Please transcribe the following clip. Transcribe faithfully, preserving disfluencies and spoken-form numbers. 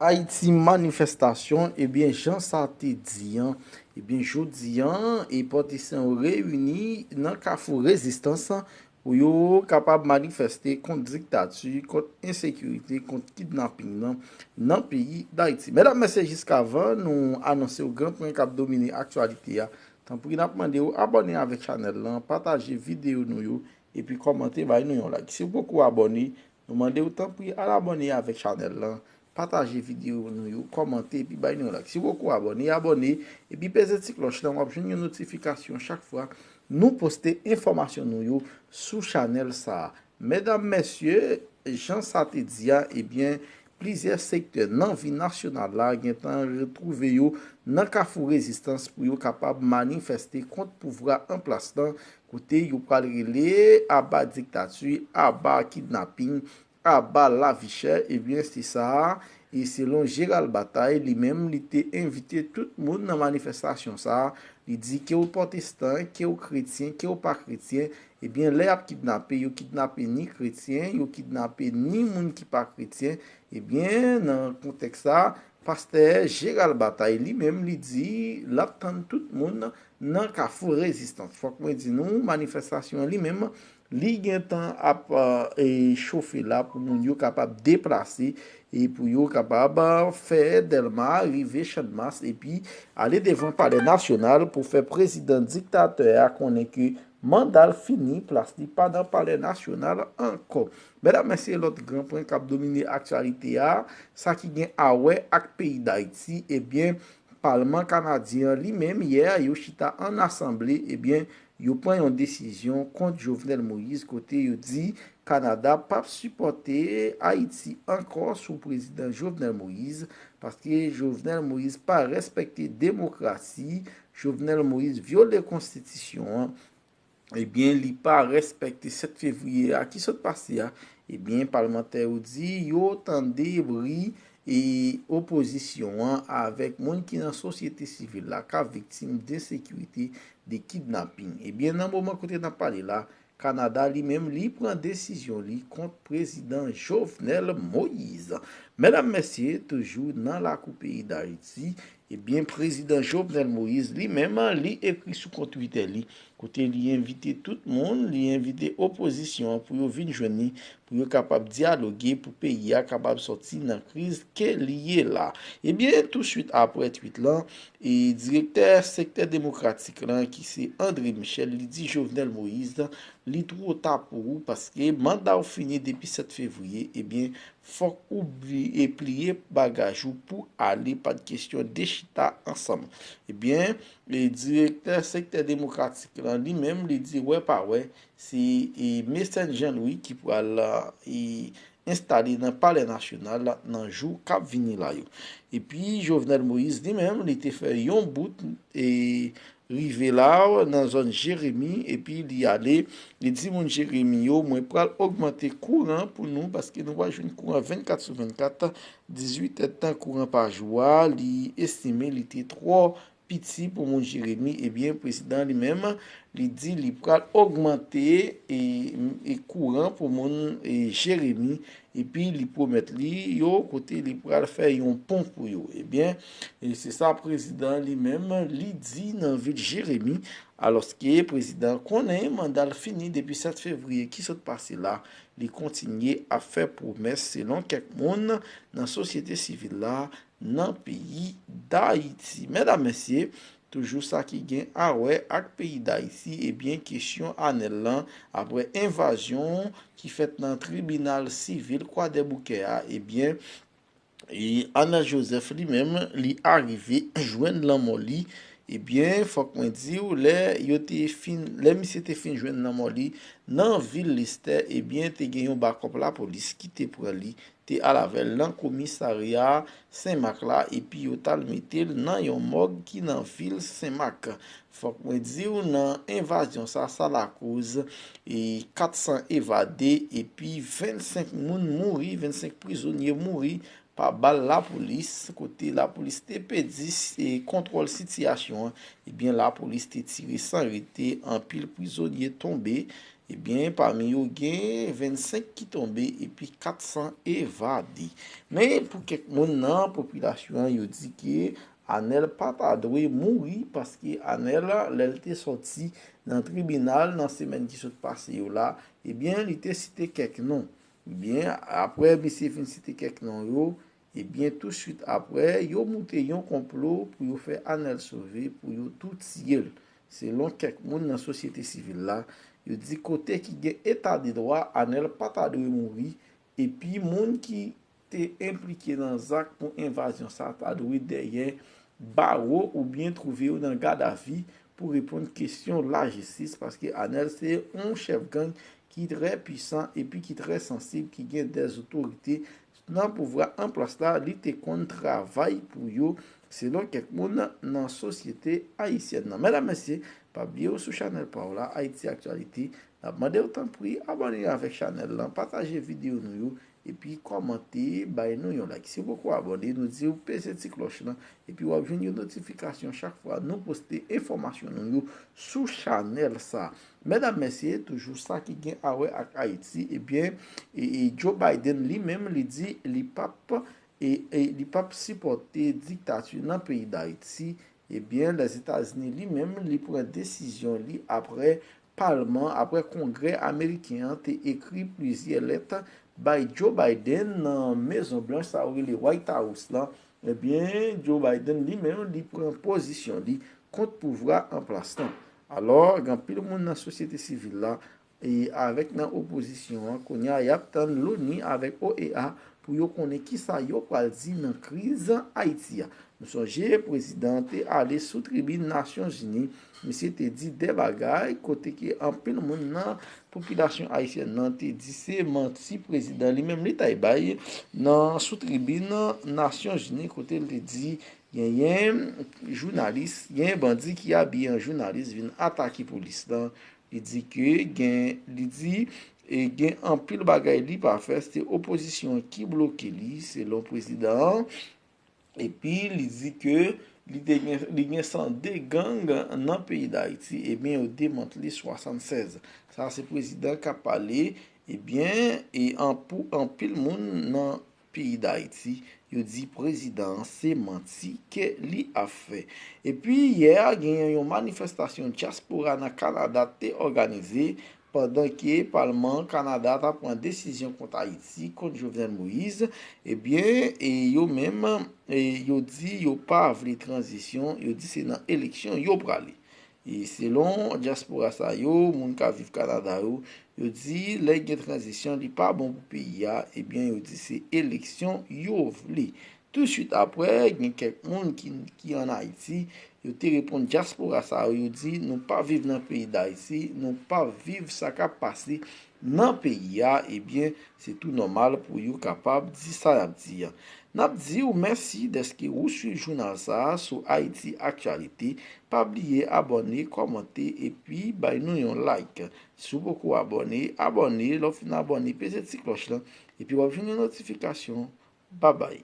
Ayiti, manifestasyon, ebyen, jan sa te di an, ebyen, jodi an, e pwotestan yo reyini nan Kafou Rezistans pou yo kapab manifeste kont diktati, kont ensekirite, kont kidnaping nan, nan peyi Dayiti. Medam, mesye, jiskavan nou anonse w gran pwen k ap domine aktyalite a, tanpri n ap mande w abòne avèk chanèl lan, pataje videyo nou yo, epi kòmante bay nou yon like. Si w poko abòne, nou mande w tanpri al abòne avèk chanèl lan, pataje videyo nou yo, kòmante epi bay nou yon like. Si w poko abòne, abòne epi peze ti klòch lan, w ap jwenn yon notifikasyon chak fwa nou poste enfòmasyon nou yo sou chanèl sa a. Medam, mesye, jan sa te di a, ebyen, plizyè sektè nan vi nasyonal la gentan retwouve yo nan Kafou Rezistans pou yo kapab manifeste kont pouvwa an plas lan, kote yo pral rele aba diktati, aba kidnaping, aba lavi chè, ebyen, se sa a. E selon Gérald Bataille, li menm, li te envite tout moun nan manifestasyon sa a. Li di ke w pwotestan, ke w kretyen, ke w pa kretyen, ebyen, lè y ap kidnape, yo kidnape ni kretyen, yo kidnape ni moun ki pa kretyen. Ebyen, nan kontèks sa, pastè Gérald Bataille, li menm, li di l ap tann tout moun nan Kafou Rezistans. Fòk mwen di nou, manifestasyon an li menm, li gentan ap, e, chofe la pou moun yo kapab deplase e pou yo kapab, e, fè Dèlma rive Channmas epi ale devan Palè Nasyonal pou fè prezidan diktatè a konnen ke manda l fini, plas li pa nan Palè Nasyonal ankò. Medam, mesye, lòt gran pwen k ap domine aktyalite a, sa ki gen a wè ak peyi Dayiti, ebyen, Palman kanadyen an li menm, yè, yo chita ann asanble, ebyen, yo pran yon desizyon kont Jovenel Moïse, kote yo di Kanada p ap sipòte Ayiti ankò sou prezidan Jovenel Moïse, paske Jovenel Moïse pa respekte demokrasi, Jovenel Moïse vyole konstitisyon an, ebyen, li pa respekte sèt fevriye a ki sot pase a, ebyen, palmantè yo di yo tande bri e opozisyon an avèk moun ki nan sosyete sivil la k ap viktim densekirite, de kidnaping. Ebyen, nan moman kote n ap pale la, Kanada li menm, li pran desizyon li kont prezidan Jovenel Moïse. Medam, mesye, toujou nan lakou peyi Dayiti, ebyen, prezidan Jovenel Moïse li menm, li ekri sou kont Twitter li, kote li envite tout moun, li envite opozisyon an pou yo vin jwenn li, pou yo kapab dyaloge, pou peyi a kapab sòti nan kriz ke li ye la. Ebyen, touswit apre tweet lan, e direktè sektè demokratik lan, ki se André Michel, li di Jovenel Moïse, li twò ta pou ou, paske manda w fini depi sèt fevriye, ebyen, fòk ou bli-, e pliye bagaj ou pou ale, pa t kesyon de chita ansanm. Ebyen, e direktè sektè demokratik lan, li menm, li di wè pa wè, se, e, Mecène Jean Louis ki pral, e, enstale nan Palè Nasyonal nan jou k ap vini la yo. Epi, Jovenel Moïse, li menm, li te fè yon bout, e, rive la, nan zòn Jeremi, epi li ale, li di moun Jeremi yo, mwen pral ogmante kouran pou nou, paske nou pral jwenn kouran vennkat sou vennkat, dizuit èdtan kouran pa jou a, li estime li te twò piti pou moun Jeremi, ebyen, prezidan li menm, li di li pral ogmante, e, e kouran pou moun, e, Jeremi, epi li pwomèt li yo kote li pral fè yon pon pou yo. Ebyen, e se sa prezidan li menm, li di nan vil Jeremi, alòske prezidan konnen manda l fini depi sèt fevriye ki sot pase la, li kontinye ap fè pwomès selon kèk moun nan sosyete sivil la, nan peyi Dayiti. Medam, mesye, toujou sa ki gen a wè ak peyi Dayiti, ebyen, kesyon Anèl lan, apre envazyon ki fèt nan tribinal sivil Kwadèboukè a, ebyen, e Anèl Joseph li menm, li arive jwenn lanmò li. Ebyen, fòk mwen di w, lè yo te fin, lè misye te fin jwenn lanmò li nan vil Lestè, ebyen, te gen yon bakòp lapolis ki te pran li, te al avè l nan komisarya Senmak la, epi yo t al mete l nan yon mòg ki nan vil Senmak. Fòk mwen di w, nan envazyon sa, sa lakoz, e, kat san evade, epi vennsenk moun mouri, vennsenk prizonye mouri pa bal lapolis, kote lapolis te pèdi, e, kontwòl sitiyasyon an. Ebyen, lapolis te tire san rete, anpil prizonye tonbe, Ebyen, pami yo gen vennsenk ki tonbe epi kat san evade. Men pou kèk moun nan popilasyon an, yo di ke Anèl pa ta dwe mouri paske Anèl, lè l te sòti nan tribinal nan semèn ki sot pase yo la, ebyen, li te site kèk non. Ebyen, apre misye fin site kèk non yo, ebyen, tousuit apre, yo moute yon konplo pou yo fè Anèl Sove, pou yo tou tiye l. Selon kèk moun nan sosyete sivil la, yo di kote ki gen eta de dwa, Anèl pa ta dwe mouri, epi moun ki te enplike nan zak pou envazyon sa ta dwe dèyè bawo oubyen twouve yo nan gadavi pou reponn kesyon lajistis, paske Anèl se yon chèf gang ki trè pwisan epi ki trè sansib, ki gen dè otorite nan pouvwa an plas la, li te konn travay pou yo, selon kèk moun nan sosyete ayisyèn nan. Medam, mesye, pa bliye w sou chanèl pa w la, Ayiti Aktyalite. N ap mande w tanpri, abòne avèk chanèl lan, pataje videyo nou yo, epi kòmante, bay nou yon like. Si w poko abòne, nou di w peze ti klòch lan, epi w ap jwenn yon notifikasyon chak fwa nou poste enfòmasyon nou yo sou chanèl sa. Medam, mesye, toujou sa ki gen a wè ak Ayiti, ebyen, e, e Joe Biden li menm, li di li p ap, e, e li p ap sipòte diktati nan peyi Dayiti. Ebyen, Lèzetazini li menm, li pran desizyon li apre palman, apre Kongrè ameriken an te ekri plizyè lèt bay Joe Biden nan Mezon Blanch, sa yo rele White House lan. Ebyen, Joe Biden li menm, li pran pozisyon li kont pouvwa an plas lan. Alò, gen anpil moun nan sosyete sivil la, e avèk nan opozisyon an, kounye a, y ap tann loni avèk O E A pou yo konnen kisa yo pral di nan kriz Ayiti a. Nou sonje, prezidan an te ale sou tribin Nasyonzini, misye te di de bagay, kote ke anpil moun nan popilasyon ayisyèn nan te di se manti prezidan li menm li t al bay nan sou tribin Nasyonzini, kote l te di genyen jounalis, genyen bandi ki abiye an jounalis vin atake polis lan. Li di ke gen, li di, e gen anpil bagay li pa fè, se opozisyon ki bloke li, selon prezidan an. Epi li di ke li te gen, li gen san de gang nan peyi Dayiti, ebyen, yo demantle swasannsèz. Sa se prezidan k ap pale, ebyen, e an, pou anpil moun nan peyi Dayiti, yo di prezidan an se manti ke li ap fè. Epi yè a, genyen yon manifestasyon dyaspora nan Kanada te òganize pandan ke palman Kanada t ap pran desizyon kont Ayiti, kont Jovenel Moïse. Ebyen, e yo menm, e yo di yo pa vle tranzisyon, yo di se nan eleksyon yo prale. E selon dyaspora sa yo, moun k ap viv Kanada yo, yo di lè gen tranzisyon, li pa bon pou peyi a, ebyen, yo di se eleksyon yo vle. Tousuit apre, gen kèk moun ki, ki ann Ayiti, yo te reponn dyaspora sa yo, yo di nou pa viv nan peyi Dayiti, nou pa viv sa k ap pase nan peyi a, ebyen, se tou nòmal pou yo kapab di sa y ap di a. N ap di w mèsi dèske ou swiv jounal sa a sou Ayiti Aktyalite. Pa bliye abòne, kòmante, epi bay nou yon like. Si w poko abòne, abòne. Lè w fin abòne, peze ti klòch lan, epi w ap jwenn yon notifikasyon. Babay.